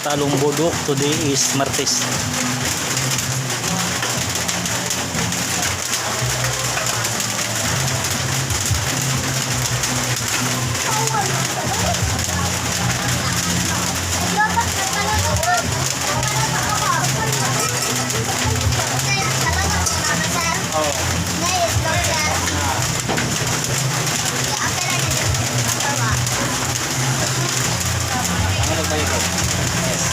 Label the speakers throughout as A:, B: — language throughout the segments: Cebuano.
A: Talong Boardwalk. Today is Martes. Oh. Ang ano ba ito? Yes.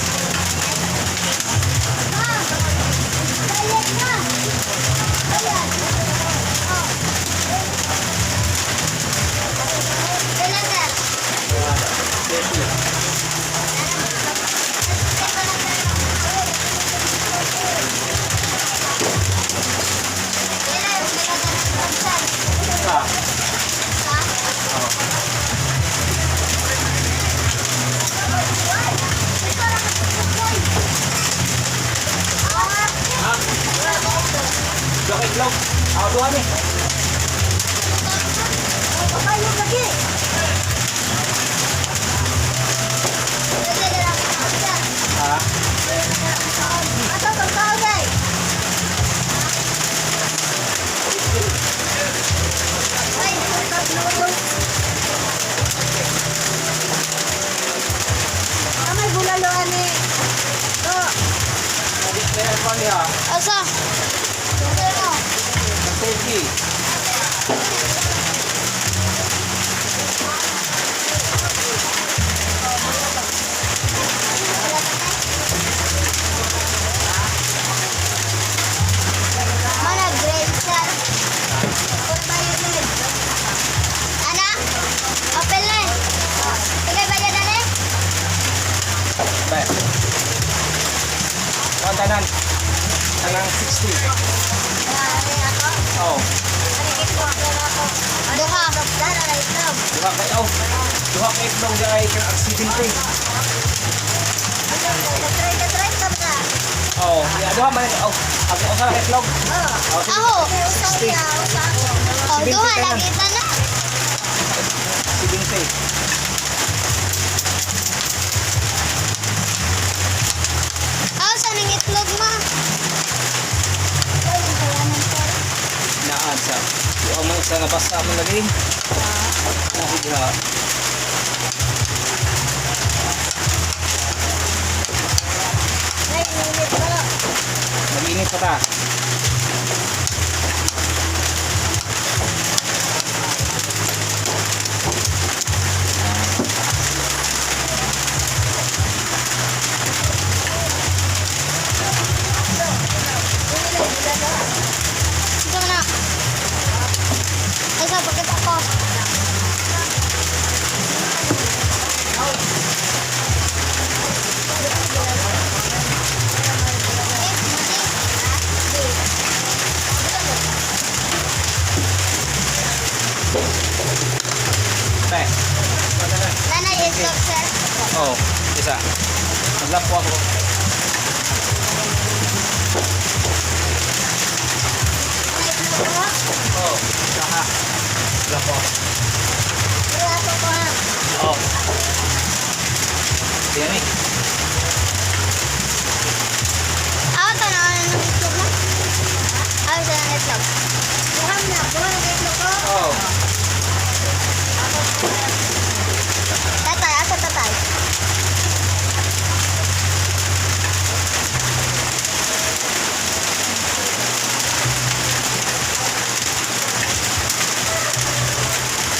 A: 30. Ah. Oh. Ha? Duha ka itlog. Ah, duha ni. Ha?
B: Amay bulalo ani. To.
A: Meron pa niya.
C: Asa?
A: 30.
C: Mana grade, sir? Ana? Papel na eh. Sige, bayad na eh.
A: Ba. Kuan tanan. Tanang 60. Oh.
C: Duha.
A: Duha kay oh. Duha kay itlog di ay kang 70. Oh, ya duha man oh. Ako usa ka itlog. Oh, sige.
C: Ako.
A: 60.
C: Oh, duha lagi na.
A: 70.
C: Ako sa nang itlog ma.
A: Naan sa. Duha man sa nabasa man lagi. Ah, sige ha. Nag-init pa ta.
C: Ito na. Asa bakit ako?
A: Te.
C: Nanay itlog, sir.
A: Oh, isa. Maglapo ako. Oh, isa ha. Maglapo ako. Oh. Yan eh.